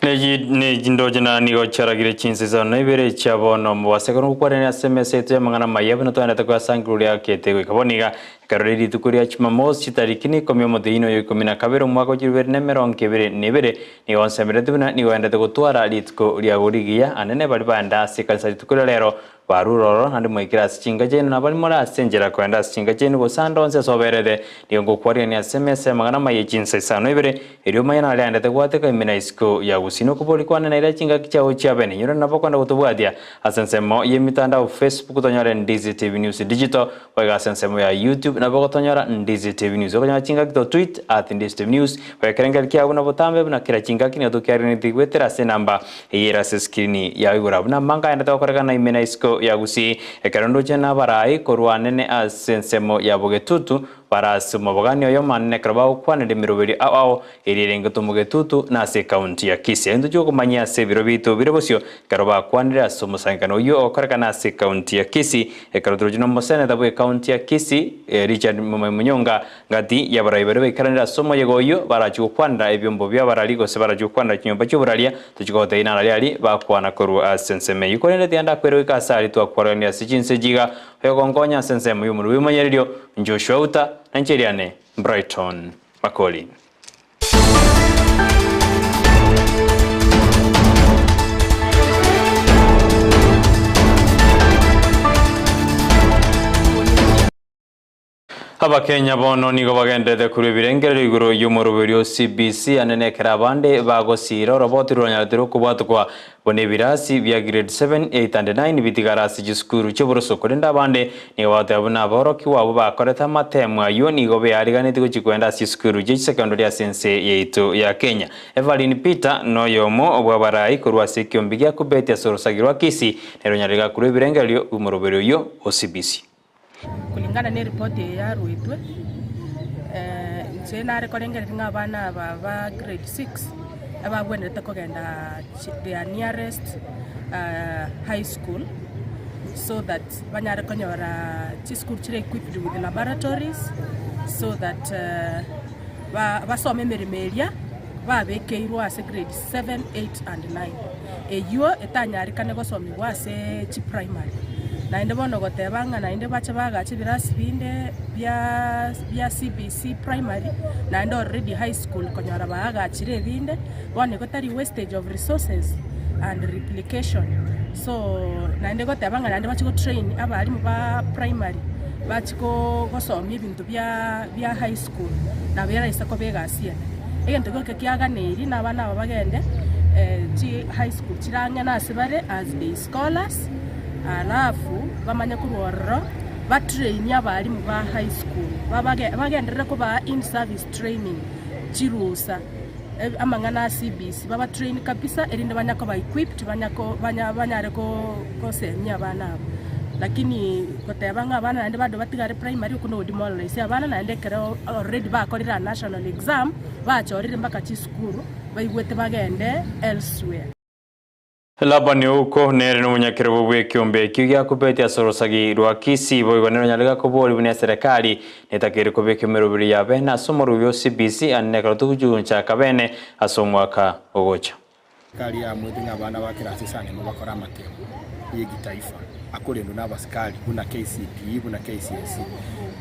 Ne chindoche na nigo chiaragire chinsesano na ibere chia bono omobase ekero ngokwanera ase emesa yaito y'amang'ana amaya buna twaendete koyasangereria akete goika bono iga. Ekero riria rituko ria Jumamosi chitariki na ikomi omoteino oyo ikomi na kabere omwaka o chirubere na emerongo ebere na ebere nigo nsemeretie buna nigo oendete gotwara rituko riago rigiya anene baria baenda ase ekanisa rituko ria rero Barure ororo, naende moikere ase chinka chiaino, na baria more ase enchera koenda ase chinka chiaino, gose ande onsi ase oberete, nigo ngokwarigania ase emesa y'amang'ana amaya ye chinsa isano na ibere, erio omanye naria aendete gwateka ime na isiko ya gusii. Nokoboria kwane naira chingaki chiao chiabe ninyore nabo okwenda gotobwatia ase ensemo y'emitandao Facebook tonyore Ndizi TV News Digital, boigo ase ensemo ya YouTube nabo ogotonyora Ndizi TV News. Okonyora chingaki to tweet at Ndizi TV News, goekerengerio kiao buna botambe buna kera chingaki nigo tokiarigenetie goetera ase enamba Eyere ase eskrini ya igoro buna amanga aendete gokorekana ime na isiko ya Gusii, ekero ndoche nabarai korwa anene ase ensemo ya bogetutu bare ase omobogani oyomo anene ekero bagokwanera emeroberio ao ao eria erengetwe mogetutu na ase ekaunti ya Kisii. Intwe tokomanyia ase ebiro biaito bire bosio ekero bakwanire ase omosangererekano oyio ogokorekana ase ekaunti ya Kisii ekero toroche nomoseneta bw'ekaunti ya Kisii Richard Munyonga Gati y'abarai baria baikaranire ase omoyega oyio, barachie gokwanera ebiombo bi'abarari, gose barachie gokwanera chinyomba chi'oboraria, tochie gotebia inana riaria bakwana korwa ase ensemo eyio. Korende tiga ndakwere goika ase aria twakwaranirie ase chinse echi iga, oyogonkonya ase ensemo y'omorwoti bw'ebimanyererio, Joshua Uta, na inche riane, Brighton Makori. Abakenya bono nigo bagenderete korwa ebirengererio igoro y'omoroberio o CBC ande nekero abande bagosiira oroboti roranyarete rokobwatokwa buna ebirasi bia grade 7, 8 and 9 bitigare ase chisukuru chi'oboroso korende abande nigo bagoteba buna aborokigwa abwo bakorete amatemu ayio nigo beariganetie gochia koenda ase chisukuru chie chisekondari ase ense yaito ya Kenya. Evelyn Peter noyomo bw'abarai korwa ase ekiombe gia Kubeti ase orosagi rwa Kisii nere onyarire gakorwa ebirengererio bw'omoroberio oyio o CBC. Kulingana ne eripoti eye yaruetwe, inche nare korengereria ng'a abana aba ba grade six, ababwenerete kogenda their nearest high school, so that banyare konyora chisukuru chire equipped with laboratories, so that basome emeremo eria babekeirwe ase grade seven, eight and nine. Eyio etanyarekane gosomigwa ase chiprimary. Naende bono goteba ng'a naende bache bagache ebirasi binde bia bia CBC primary, naende already high school konyora baagachire ebinde, bono igo tari wastage of resources and replication. So naende goteba ng'a naende bache go train abalimu ba primary, bachi ko gosomia ebinto bia bia high school, nabo eraisa koba egasi ende. Egento gioka kiaganeirie na abana aba bagende chi high school chire ang'e nase bare as day scholars, alafu bamanye korwa ororo ba train abalimu ba high school babage bagenderere kobaa in service training chirusa amang'ana a CBC baba train kabisa erinde banya koba equipped banya ko banya banyare ko gosemia abana aba. Lakini goteba ng'a abana naende bado batigare primary okwo no demoralize abana naende ekero already bakorire a national exam, bachorire mpaka chisukuru baigwete bagende elsewhere. Labani Ouko nere nomonyakerogo bw'ekeombe ekio giakobete ase orosagi rwa Kisii boigo nere onyare gakoboria buna eserekari netakeire kobeka emeroberi ya bene ase omorwori o CBC ande nekero togochaka bene ase omwaka ogocha. Serikali yaamwete ng'a abana ba kerasi isano emo bakore amatemo y'egitaifa akorendwa n'abasikari buna KCPE buna KCSE.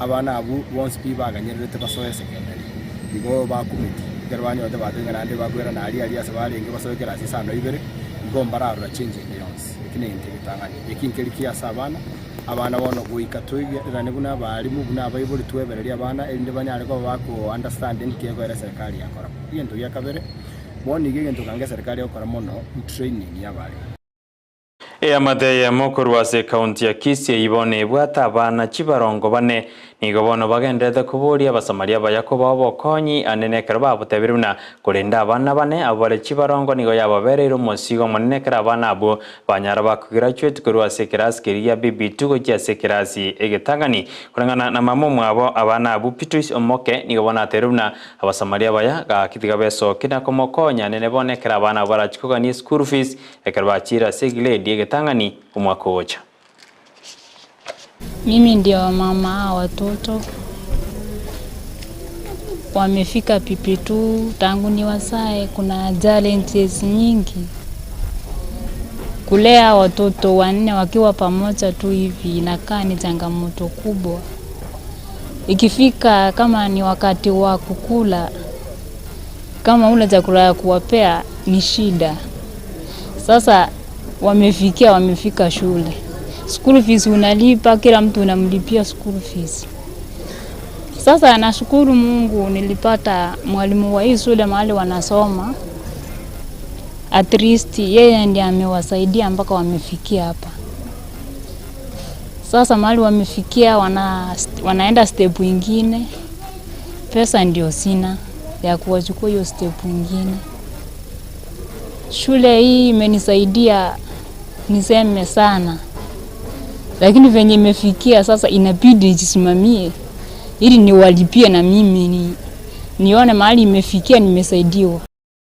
Abana abwo bonsi pi baganyererete basoe esekendari igo bakumeti ekero banyorete batebire ng'a naende bakoirana aria aria ase barenge basoe kerasi isano ibere igo mbararora change ende yonsi. Eki negento egetang'ani. Eki nkeri kiya ase abana, abana bono goika toigererane buna abalimu buna abaibori twebererie abana erinde banyare koba bako understand nki egoera eserekari yakora. Egento gia kabere. Bono iga egento kanga eserikari egokora mono ntraining y'abarimu. Eamate eyemo korwa ase ekaunti ya Kisii eyio bono ebwate abana chibarongo bane nigo bono bagendererete koboria abasamaria abaya kobao obokonyi ande nekero babotebire buna korende abana bane abwo bare chibarongo nigo yababereire omosigo omonene ekero abana abwo banyara bakograduate korwa ase ekerasi keria gia BB2 gochia ase ekerasi egetang'ani koreng'ana na mama omwabo abana abwo Beatrice Omoke nigo bono atebirie buna Abasamaria abaya, gaki tiga besokie na komokonya, nere bono ekero abana abo barachie kogania eschool fees, ekero bachiire ase egrade egetang'ani omwaka ogocha. Mimi ndio mama hawa watoto. Wamefika PP2 tangu niwazae kuna challenges nyingi. Kulea watoto wanne wakiwa pamoja tu hivi inakaa ni changamoto kubwa. Ikifika kama ni wakati wa kukula, kama ule chakula ya kuwapea ni shida. Sasa wamefikia wamefika shule, school fees unalipa, kila mtu unamlipia school fees. Sasa nashukuru Mungu nilipata mwalimu wa hii shule mahali wanasoma, at least yeye ndiye amewasaidia mpaka wamefikia hapa. Sasa mahali wamefikia wanaenda step ingine, pesa ndio sina ya kuwachukua hiyo step ingine. Shule hii imenisaidia niseme sana, lakini venye imefikia sasa inabidi nijisimamie ili niwalipie na mimi nione mahali imefikia nimesaidiwa.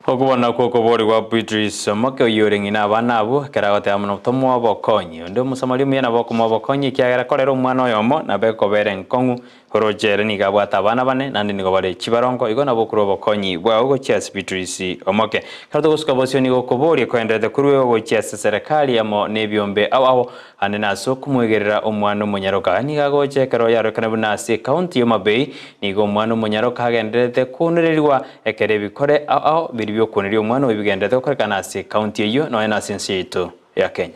Okobona kwa okobori gwa Beatrice Omoke oyio ore ng'ina abana abwo ekero agoteba mono tomoa obokonyi. Onde omosamari omuya nabo okomoa obokonyi ekiagera korera omwana oyomo nabo ekobera enkong'u oroche ere nigo abwate abana bane naende nigo bare chibarongo igo nabo okorwa obokonyi bwao gochia ase Beatrice Omoke. Ekero togosuka bosio nigo okoboria koenderete korwa igo gochia ase eserekari amo nebiombe ao ao ande nase okomoigerera omwana omonyaroka. Nigo agocha ekero yarorekana buna ase ecounty ya Homabay nigo omwana omonyaroka agendererete kwonererigwa Ekero ebikore ao ao biria bi'okwoneria omwana oyo bigendererete gokorekana ase ekaunti eyio nonya nase ense yaito ya Kenya.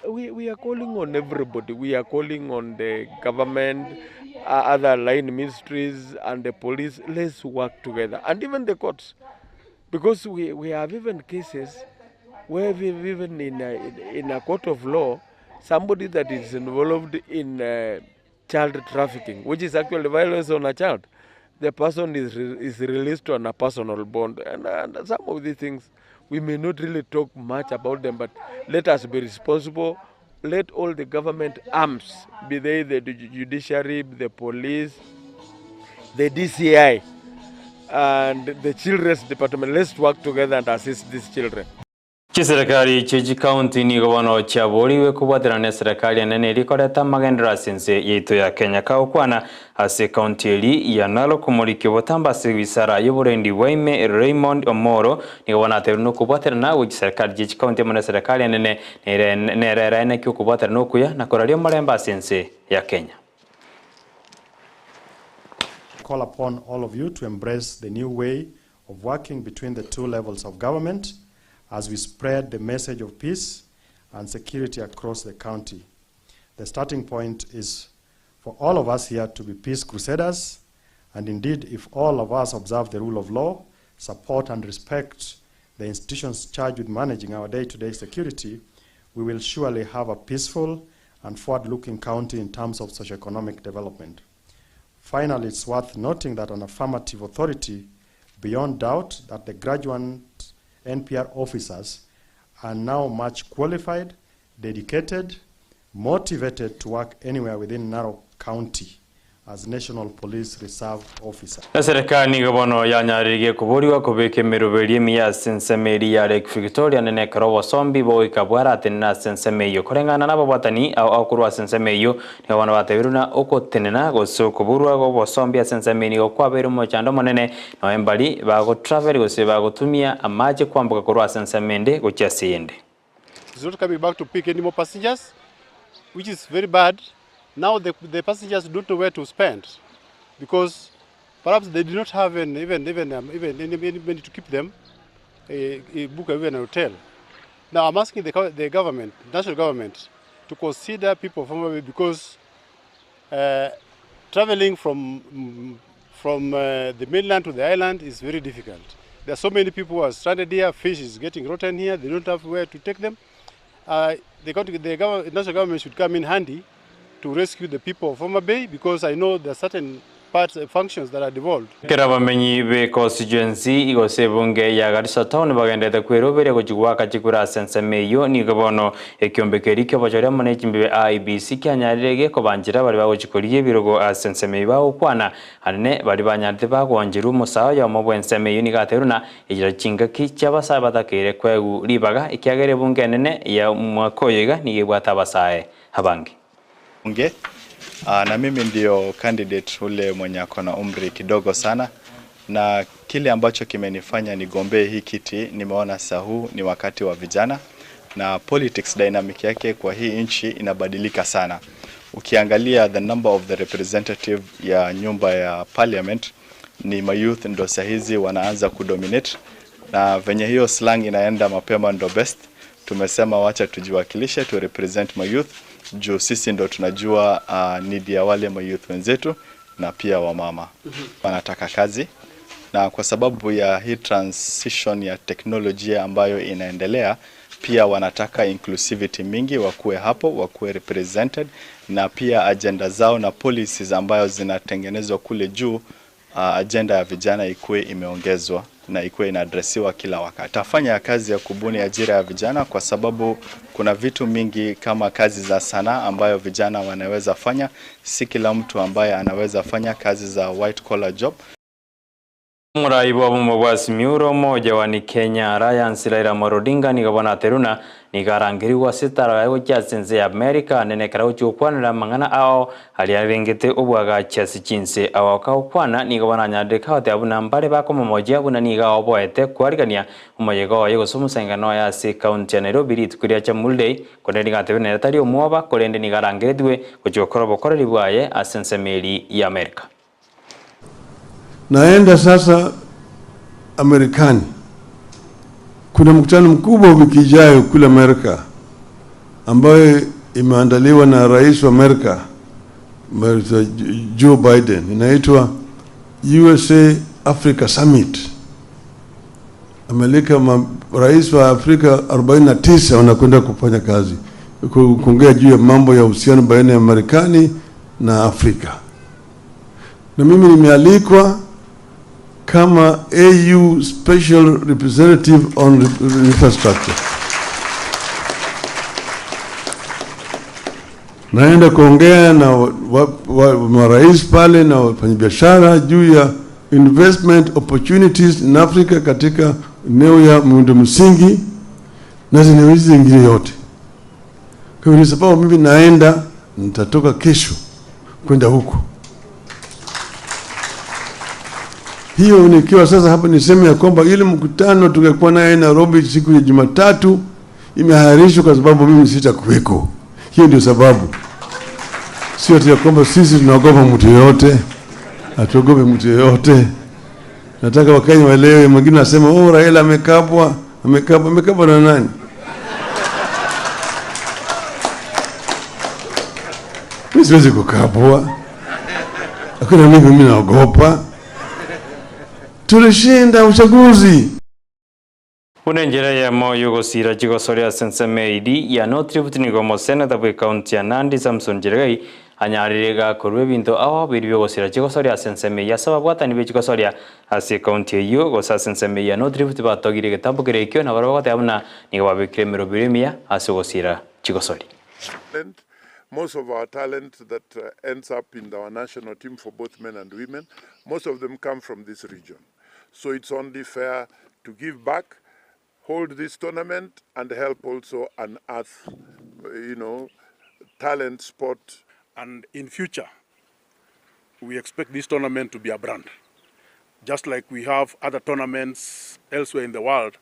We, we are calling on everybody. We are calling on the government, other line ministries, and the police. Let's work together, and even the courts, because we have even cases where we've even in a court of law, somebody that is involved in child trafficking, which is actually violence on a child, the person is released on a personal bond. And some of these things, we may not really talk much about them, but let us be responsible. Let all the government arms, be they the judiciary, the police, the DCI, and the children's department, let's work together and assist these children. Chiserekari chie chikaunti nigo bono chiaborigwe kobwaterana neserekari enene eria ekoreta amagenderero ase ense yaito ya Kenya. Kagokwana ase ekaunti eri ya Narok omoriki obotambe ase ewizara y'oborendi bwa ime Raymond Omolo nigo bono atebirie buna okobwaterana gwe chiserekari chie chikaunti amo neserekari enene nere nere eraeneki okobwaterana okuya na koraria omorembe ase ense ya Kenya. call upon all of you to embrace the new way of working between the two levels of government as we spread the message of peace and security across the county. The starting point is for all of us here to be peace crusaders, and indeed, if all of us observe the rule of law, support and respect the institutions charged with managing our day-to-day security, we will surely have a peaceful and forward-looking county in terms of socioeconomic development. Finally, it's worth noting that an affirmative authority, beyond doubt, that the graduate NPR officers are now much qualified, dedicated, motivated to work anywhere within Narok County as National Police Reserve Officer. Eserekari nigo bono yanyaririe koborigwa kobeka emeroberio emiya ase ensemo eria ya Lake Victoria nene ekero obosombi bogoika bwaratenena ase ensemo eyio. Koreng'ana nababwatani ao ao korwa ase ensemo eyio, nigo bono batebirwe buna ogotenena gose okoborwa gw'obosombi ase ensemo eyio nigo kwabeire omochando omonene nonya mbari bagotravel gose bagotumia amache kwamboka korwa ase ensemo ende gochia ase eyende. It's not coming back to pick any more passengers, which is very bad. Now the passengers don't know where to spend because perhaps they do not have an, even any money to keep them, book even a hotel. Now I'm asking the government, national government, to consider people from away because traveling from the mainland to the island is very difficult. There are so many people who are stranded here, fish is getting rotten here, they don't have where to take them. The national government should come in handy to rescue the people of Homa Bay because I know there are certain parts, functions that are devolved. Ekero abamenyi be constituency gose ebunge ya Garissa Town bagendete kweroberia gochia goaka chikura ase ensemo eyio nigo bono ekiombe keria kiobochori amo na echimbibe IEBC kianyarire gekobanchera baria bagochia korigia ebirogo ase ensemo eyio bagokwana anene baria banyarete bagoancherwa omosae oyomo bwa ensemo eyio nigo atebiwe buna echira chingaki chia abasae batakeire kwegwa ribaga ekiagera ebunge enene ya omwaka oyo iga nigo ebwate abasae abange. Bunge. Na mimi ndio candidate ule mwenye ako na umri kidogo sana, na kile ambacho kimenifanya nigombee hii kiti, nimeona saa huu ni wakati wa vijana na politics dynamic yake kwa hii nchi inabadilika sana. Ukiangalia the number of the representative ya nyumba ya parliament ni mayouth ndo sahizi wanaanza kudominate, na venye hiyo slang inaenda mapema ndo best. Tumesema wacha tujiwakilishe, tu represent mayouth juu sisi ndo tunajua need ya wale mayouth wenzetu na pia wamama wanataka kazi, na kwa sababu ya hii transition ya teknolojia ambayo inaendelea pia wanataka inclusivity mingi, wakuwe hapo, wakuwe represented, na pia agenda zao na policies ambayo zinatengenezwa kule juu, agenda ya vijana ikuwe imeongezwa na ikuwe inaadresiwa kila wakati. Tafanya kazi ya kubuni ajira ya vijana kwa sababu kuna vitu mingi kama kazi za sanaa ambayo vijana wanaweza fanya. Si kila mtu ambaye anaweza fanya kazi za white collar job. Omorai bwa obomo bwa Simiyu omoja wa ni Kenya Alliance Raila Amolo Odinga nigo bono ateruna nigo arangerigwe ase etaro yaye gochia ase ense ya America nene ekero agochia gokwanera amang'ana ao aria arengete obwagachi ase chinse. Ao kagokwana nigo bono anyarire kagoteba buna mbare bakomomojia buna nigo aoboete kwarigania omoyega oye gose omosengano oye ase ekaunti ya Nairobi rituko ria Jamhuri Day korende nigo atebire nere tari omwoba korende nigo arangeretwe gochia gokora obokoreri bwaye ase ensemo eria ya America. Naenda sasa Amerikani. Kuna mkutano mkubwa wiki ijayo kule Amerika ambayo imeandaliwa na rais wa Amerika Mr. Joe Biden, inaitwa USA Africa Summit. Amealika rais wa Afrika 49 wanakwenda kufanya kazi, kuongea juu ya mambo ya uhusiano baina ya Marekani na Afrika, na mimi nimealikwa kama AU Special Representative on Infrastructure. Naenda kuongea na marais pale na wafanyabiashara juu ya investment opportunities in Africa katika eneo ya miundo msingi na eneo hizi zingine yote. Kwa hiyo sababu mimi naenda, nitatoka kesho kwenda huko. Hiyo nikiwa sasa hapa niseme ya kwamba ile mkutano tungekuwa naye Nairobi siku ya Jumatatu imeahirishwa kwa sababu mimi sitakuweko. Hiyo ndio sababu. Sio ati ya kwamba sisi tunaogopa mtu yeyote, hatuogopi mtu yeyote. Nataka Wakenya waelewe. Mwingine anasema oh, Raila amekabwa, amekabwa, amekabwa na nani? Mimi siwezi kukabwa. Hakuna mimi naogopa. Tulishinda uchaguzi. Buna enchera eyemo yogosira chigosoria ase ensemo eiri ya North Rift nigo omoseneta bwe ekaunti ya Nandi Samson Cherargei anyarire gakorwa ebinto ao biria biogosira chigosoria ase ensemo eyio ase ababwatani be chigosoria ase ekaunti eyio gose ase ensemo eyio ya North Rift batogire egetambo kere ekio nabo bagoteba buna nigo babekire emerobio emiya ase ogosira chigosori. Most of our talent that ends up in our national team for both men and women, most of them come from this region. So it's only fair to give back, hold this tournament, and help also unearth talent, sport. And in future, we expect this tournament to be a brand. Just like we have other tournaments elsewhere in the world,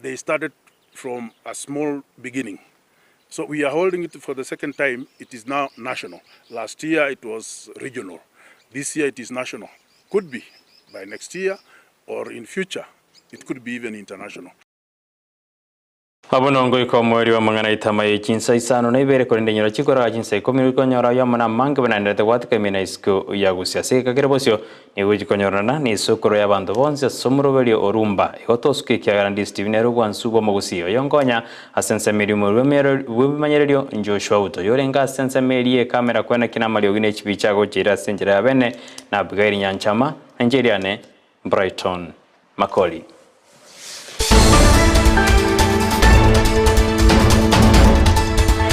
they started from a small beginning. So we are holding it for the second time. It is now national. Last year it was regional. This year it is national. Could be by next year or in future, it could be even international. Abo nongo iko mweri wa mang'ana itama ye chinsa isano na ibere korende nyora chikora chinsa ikomi rikonyora yamo na mange bananderete gwatika emena isiko ya gusia ase ekakere bosio nigo chikonyorana ni isokoro ya abanto bonsi ase omoroberio orumba igo tosuka ekiagera ndi Stephen ere obwansu bwa omogusii oyo nkonya ase ensemo eria omorwe bw'ebimanyererio Joshua Uto yorenga ase ensemo eria ekamera kwena kina amariogi na echibicha agochira ase enchera ya bene na Abigail Nyanchama na enchera ane Brighton Makoli.